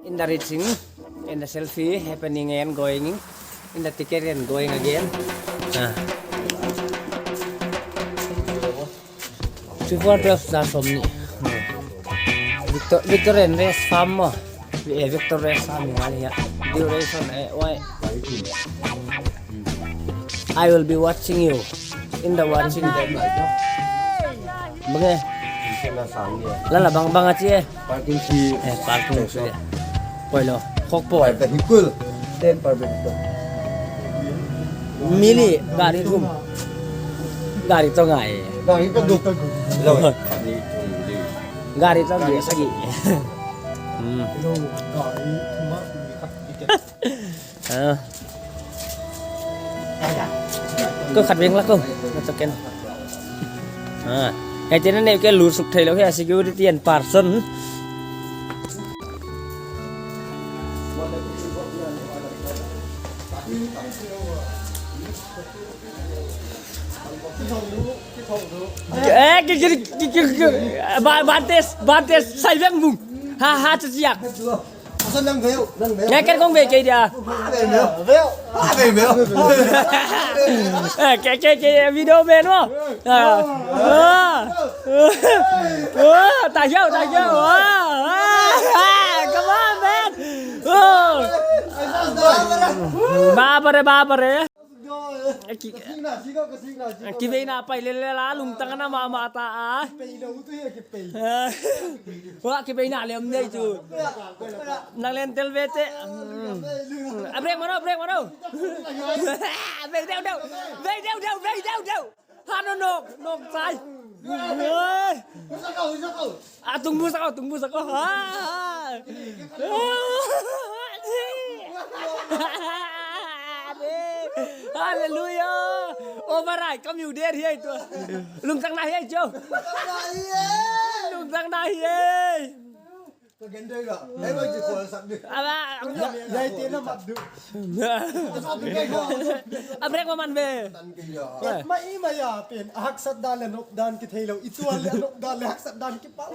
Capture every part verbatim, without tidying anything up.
In the reaching, in the selfie happening and going, in the ticket and going again. Ah. Three four twelve star som ni. Victor, Victor and Rest Farm mo. Eh, Victor Rest Farm ni wani ya. Duration, eh, why? I will be watching you in the watching. Bang e. Lala bang bang achi e. Parking si. Eh, parking si. Poi lo. Khok poi. Vehicle. Ten per vehicle. Mili gari thum. Gari toh ngai. Gari toh duk. Gari toh ngai sagi. Hmm. Ah. Ko khat veng la ko. Khat token. Ah. Hiai te na ne ke lut suk thei lou hia, security and person. Eh, ki, ki, ki, ki, ki, ba, ba test, ba test, sai veng bung. Ha, ha, tu siak. Ngai ken kong ve kei dia. Eh, ke, ke, ke, video man mo. Ah. Ah. Ah, ta hiau, ta hiau. Ah. Ah, come on, man. Oh. Ba ba re, ba ba re. Ki, ki vei na pai lel lel a, lungtang na mahmah ta a. Wah, ki vei na lem nei chu. Nang len tel ve te. A break mano, break mano. Vei deuh deuh. Vei deuh deuh, vei deuh deuh. Ha, no, no, no, sai. Oi. A tung bu sa ko, tung bu sa ko. Ha, ha. Hallelujah. Over ai, kam yu der hiai tu. Lungtang na hiai chu. Lungtang na hiai. Ka gen dai ga. Hei, bai ji ko sak di. Aba, ya, ya, te na mat du. A break ma man ve. Tan ke ya. Ma i ma ya pen, haksat dan leh nop dan ki thei lou. I tual leh nop dan leh haksat dan ki pau.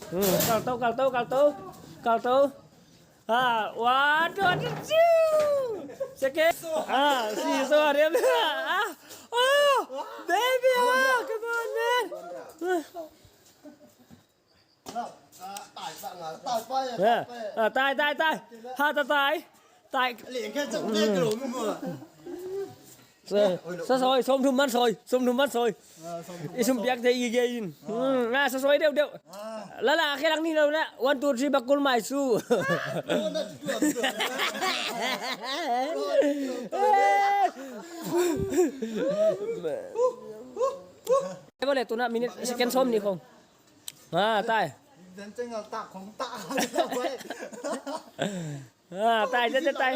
Hmm, kal tou, kal tou, kal tou. Kal tou. Ah, one, two, three. Second. Ah, si so, ah, oh, baby, ah, come on, man. Ah, tai, tai, tai. Ha, ta tai. Sa, sa soi, som thum man soi, som thum man soi. I sum piak te i ge in. Hmm, na sa soi deuh deuh. Lala, ke lang ni lo na. One, two, three, bakul mai su. Boleh tu na minit second som ni kong. Ha, tai. Dan ceng al tak kong tak. Ha, tai, tai, tai, tai.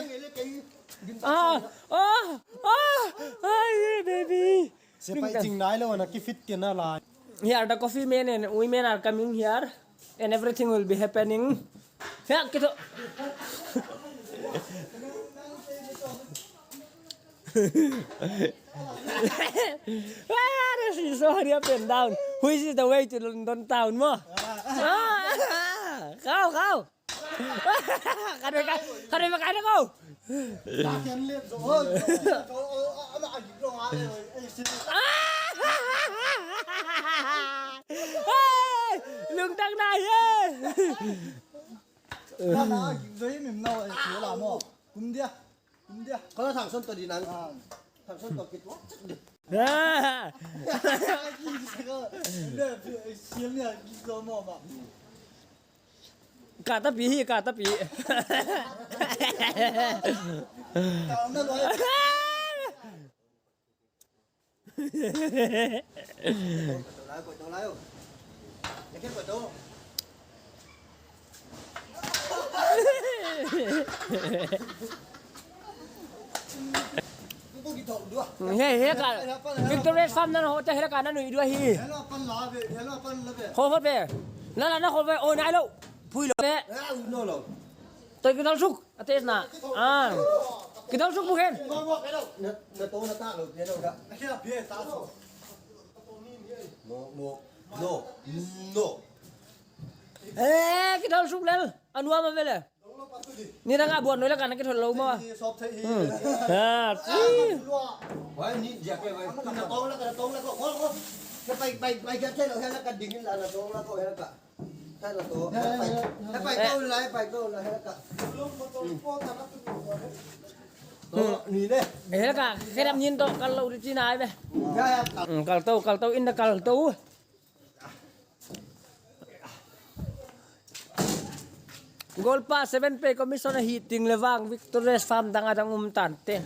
Ah, ah, ah, ai, baby. Siapa izing nai lo na ki fit ke na lai. Here the coffee men and women are coming here and everything will be happening. Ya, kita. Ah, this is so hurry up and down. Which is the way to London town mo? Ah, kau, kau. Kau, kau, kau, kau. Lungtang na ye. Kum dia. Kum dia. Kau thang son to di nang. Thang son to kit wa. Ah. Ka tapi hi, ka tapi. He, he ka. Victory Farm nan hotel he ka nan ui dua hi. Ho ho be. Na la na ho be. O nai lo. Pui lo be. Toi ki dal suk. Ates na. Ah. Ki dal suk bukan. Na to na ta lo. No, no. No. No. Suk lel, a nuam a ve le. Ni na nga buan noi la kan ke thol lou ma. Hmm. Ha, si. Hmm. Hela ka, khe dam nyin toh kal lou di chi nai ve. Hmm, kal tou, kal tou, in da kal tou. Golpa seven pay commission a hi ting le vang Victorious Farm dang a dang um tan te.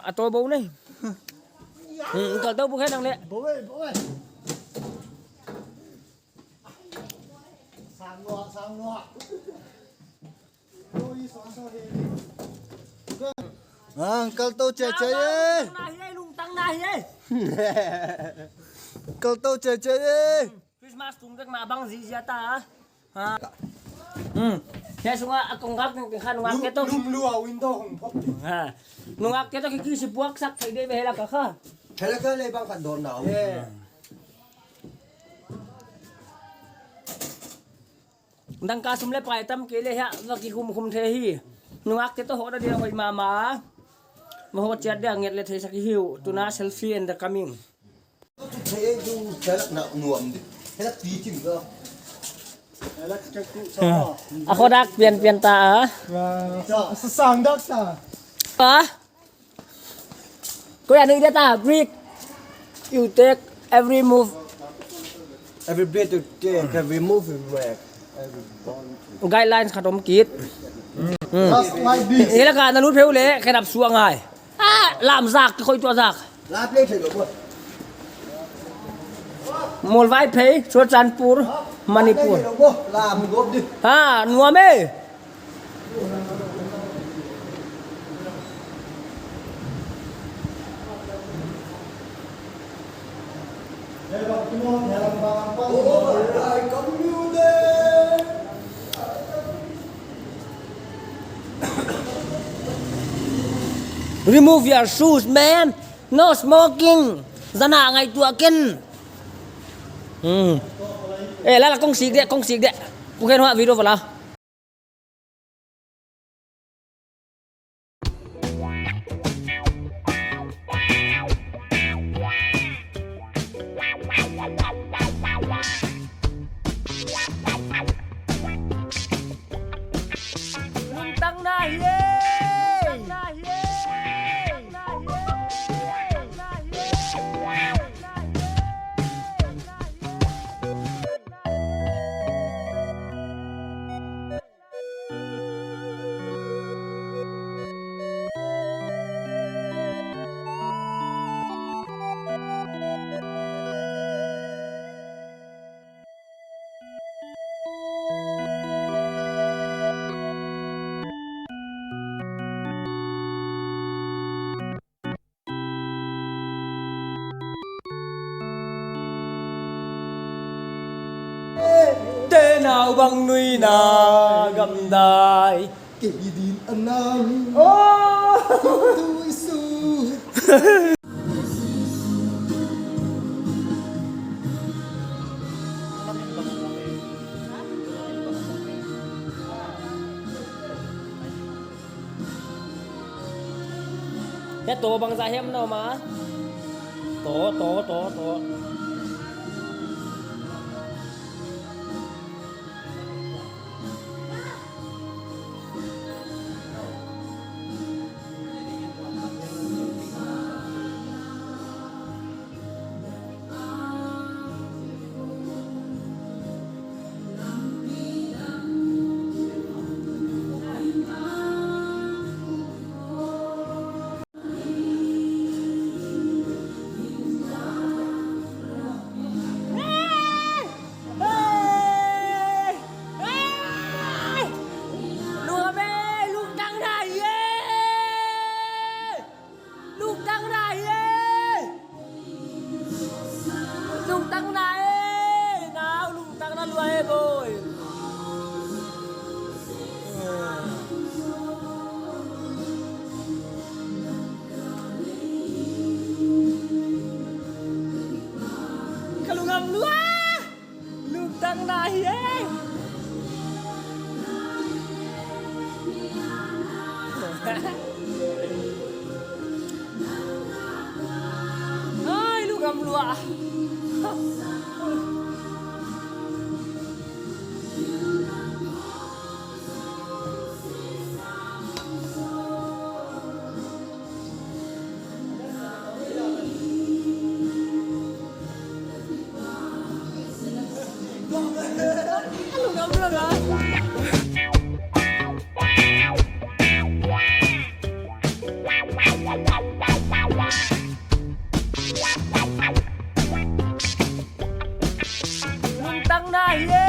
A to bo nei. Hmm, kal tou bu khe nang le. Bo e, bo e. Sang lua, sang lua. Ah, kal tou che che e. Lungtang na hi e, lungtang na hi e. Kal tou che che e. Christmas tung dek ma bang zi zia ta. Ha. Hmm. He sunga a kong gak nung khan nungak ke to. Lum lua window hong pop. Ha. Nungak ke to ki ki si buak sak thei de ve hela ka kha. Hela ka le bang khat don na. Dangka sum le pai tam ke le hia, va ki khum khum the hi. Nungak te to hoh da dia hoi mama. Va hoh chiat dia nget le thei sak hi u. Tuna selfie and the coming. A khodak pian pian ta a. Sa, sa sang dak ta. A? Ko ya ni dia ta, break. You take every move. Every breath you take, every move you make, every bond. Guidelines khat om kit. Hmm. Just like this. Hela ka na lut pheu le, khe dap suang ai. Ah, lam zak, khoi tua zak. Lam le thei lo bo. Molvai phei, Churachandpur, Manipur. Lam gop di. Ha, nuam e. Remove your shoes, man. No smoking. Zana ngai tua ken. Hmm. Eh, lala kong sik de, kong sik de. Ku khen hua video vala. Lungtang na hi e! Te nau bang nui na gamdai. Kei din anang. Oh. Tu isu. Ya to bangzah hiam na om a. To, to, to, to. Lungtang na hi e! Lungtang na hi e! Lungtang na e! Nau, lungtang na lua e, boy. Ka lungam lua! Lungtang na hi e! Ai, lungam lua. Lungtang na hi e!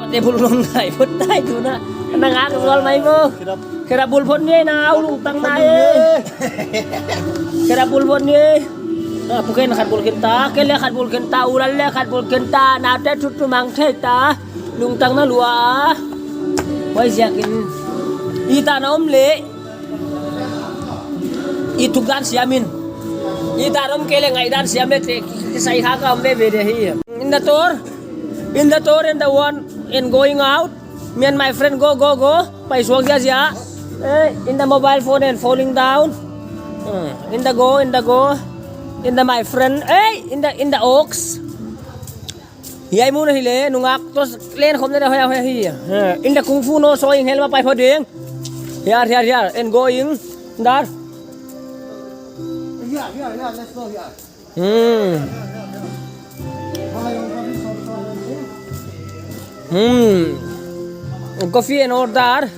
Tuate bul lom nai phot nai tu na. Na ngak zual mai mo. Kira bul phot ni na, au lungtang na e. Kira bul phot ni. Ah, puken khat bul kenta, kele khat bul kenta, ural le khat bul kenta, na te thut tu mang thei ta. Lungtang na lua. Huaiziakin. Ita na om le. I thuk dan siam in. Ita na om kei le ngai dan siam le te, kisai kha ka om veve de hi. In the door, in the door and the one and going out. Me and my friend go, go, go. Pai suak zia zia. Eh, in the mobile phone and falling down. Hmm, in the go, in the go. In the my friend. Eh, in the, in the ox. Hiai mun hileh, nungak toh len khawm na hoih a hoih a hi. Eh, in the kung fu no showing helma pai pho ding. Here, here, here, and going. Dar. Here, here, here, let's go here. Hmm. Hmm. Coffee and order.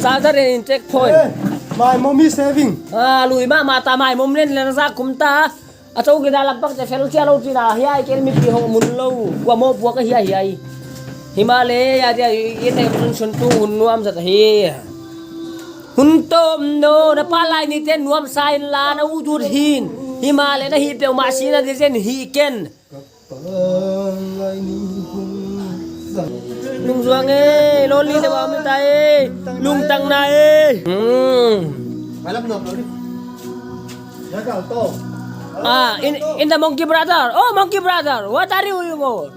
Charger and intake point. Hey, my mommy saving. Ah, lui mahmah ta my mom nen len za kum ta. A chou kida lak bak te fel chia lou china, hiai kel mipi hong mun lou, kua mo puak a hiai hiai. Himahleh, ya dia, i te sun sun tu hun nuam zat hi. Hun tom no, na pa lai ni te nuam sa in la, na u dut hin. Himahleh na hi peuhmah si na di zen hi ken. Lungzuang e, lonely na ba mi ta e, lungtang na e. Hmm. Ah, in, in the monkey brother. Oh, monkey brother, what are you, you go?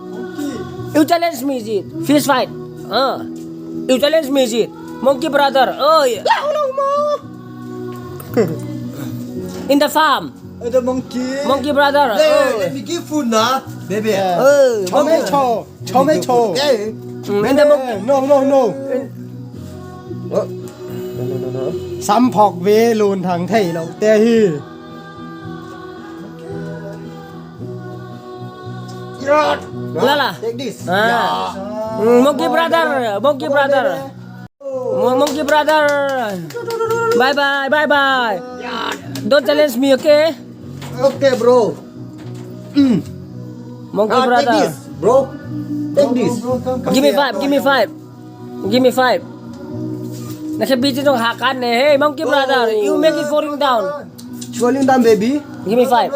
You challenge me, is it? Fist fight. Ah. You challenge me, is it? Monkey brother. Oh, yeah. In the farm. Eh, the monkey. Monkey brother. Hey, oh, let me give food na, baby. Yeah. Oh, tomato, monkey. Tomato. Hey. Mm, in the monkey. No, no, no. Oh. No, no, no, no. Sam phok ve lun thang thei lou te hi. La la. Take this. Ah. Yeah. Mm, monkey brother, monkey brother. Mo-, monkey brother. Bye bye, bye bye. Don't challenge me, okay? Okay, bro. Mm. Monkey brother. Ah, take this, bro. Take this. Give me five, give me five. Give me five. Nasa B T tong hakan ne. Hey, monkey brother, you make it falling down. Falling down, baby. Give me five.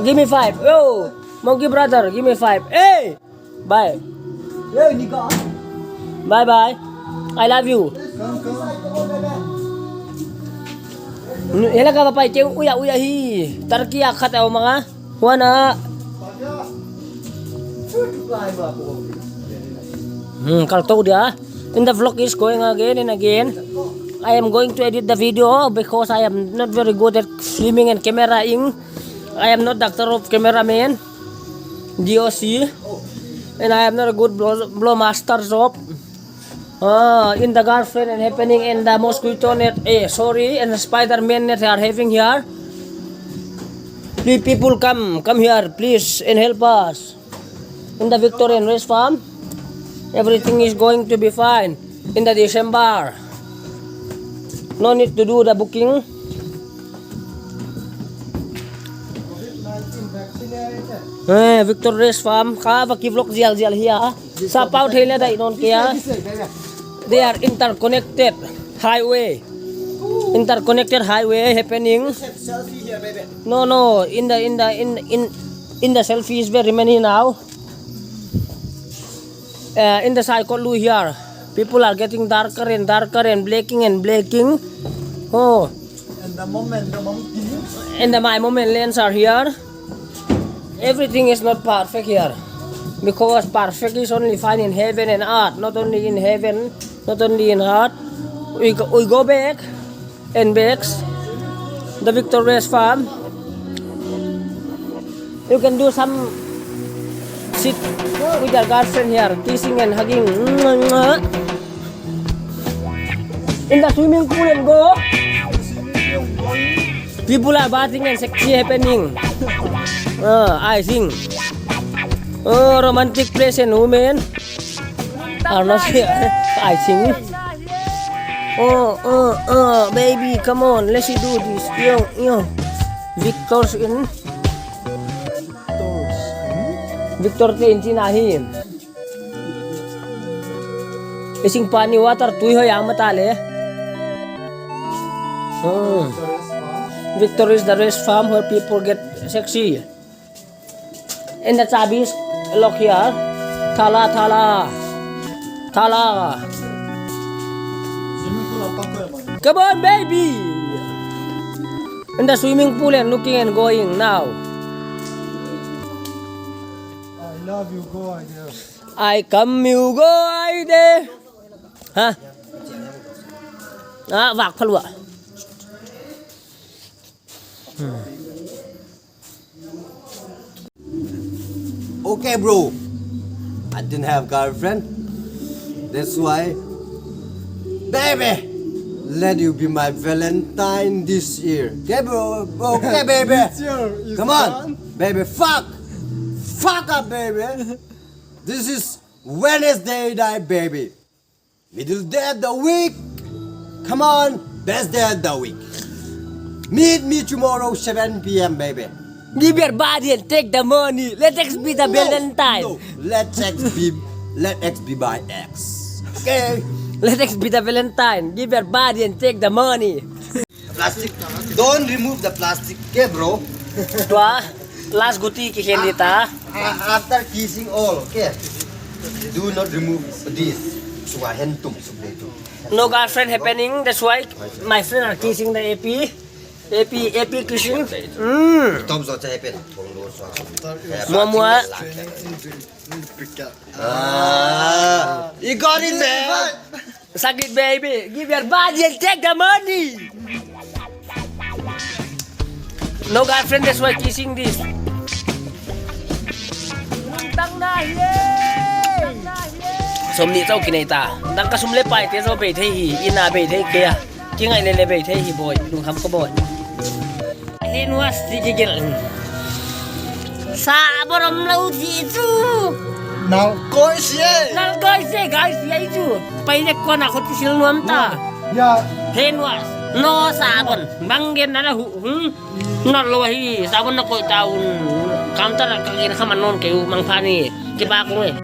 Give me five. Yo, monkey brother, give me five. Hey! Bye. Hey, Nika. Bye bye. I love you. Come, come. Hela ka papai te uya uya hi. Turkey a khat au manga. Wana. Hmm, kal tou dia. And the vlog is going again and again. I am going to edit the video because I am not very good at filming and cameraing. I am not doctor of cameraman. D O C, and I am not a good blow, blow master job. Ah, in the girlfriend and happening in the mosquito net, eh, sorry, and the Spider-Man net are having here. Please, people, come, come here, please, and help us. In the Victorian Rest Farm, everything is going to be fine. In the December. No need to do the booking. COVID nineteen vaccinated. Eh, Victor Rest Farm, ka va ki vlog zial zial hia. Sa pau thei le dai non kia. They are interconnected highway. Interconnected highway happening. Let's have selfie here, baby. No, no, in the, in the, in, in, in the selfie is very many now. Uh, in the side got Lu here. People are getting darker and darker and blacking and blacking. Oh. And the moment, the monkey. And the, my moment lens are here. Everything is not perfect here. Because perfect is only found in heaven and earth, not only in heaven, not only in earth. We go, we go back and back. The Victor Rest Farm. You can do some sit with your girlfriend here, kissing and hugging. In the swimming pool and go. People are bathing and sexy happening. Uh, I think. Oh, romantic place and women are not here, I think. Oh, oh, oh, baby, come on, let's do this. Yo, yo. Victor's in. Victor te in China hi. Ising pani water tui hoi ama ta le. Hmm. Victor is the rest farm where people get sexy. And the chabi is lock here. Thala, thala. Thala. Come on, baby. In the swimming pool and looking and going now. I love you, go, I guess. I come, you go, I there. Huh? Ah, vak phalua. Hmm. Okay, bro. I didn't have girlfriend. That's why, baby, let you be my Valentine this year. Okay, bro? Okay, baby. This year is Come on, done. Baby. Fuck. Fuck up, baby. This is Wednesday night, baby. Middle day of the week. Come on, best day of the week. Meet me tomorrow, seven p.m., baby. Give your body and take the money. Let X be the No, Valentine. No. Let X be, let X be my ex. Okay? Let X be the Valentine. Give your body and take the money. Plastic. Don't remove the plastic, okay, bro? Tua, last guti ki khen di ta. A-, a-, after kissing all, okay? Do not remove this. Sua hen tum suk de tu. No girlfriend happening, that's why my friend are kissing the A P. A P, A P kissing. Mm. Tom zo cha happen. Mua mua. Ah, you got it, man. Suck it, baby. Give your body and take the money. No girlfriend, that's why kissing this. Som nih chauh kinei ta. Dang ka sum le pai te zo bei thei hi, ina bei thei kei a. Kingai le le bei thei hi boy, lungkham ka boy. Hand wash di gigil. Sabon om lou di chu. Nal koi si e. Nal koi si e, guys, ya i chu. Pai le kona khut sil nuam ta. Ya. Hand wash. No sabon. Bang gen na la hu. Hmm. Nal lou hi, sabon na koi ta un. Counter ka gen kha man non kei u mang pha ni. Kipak nge.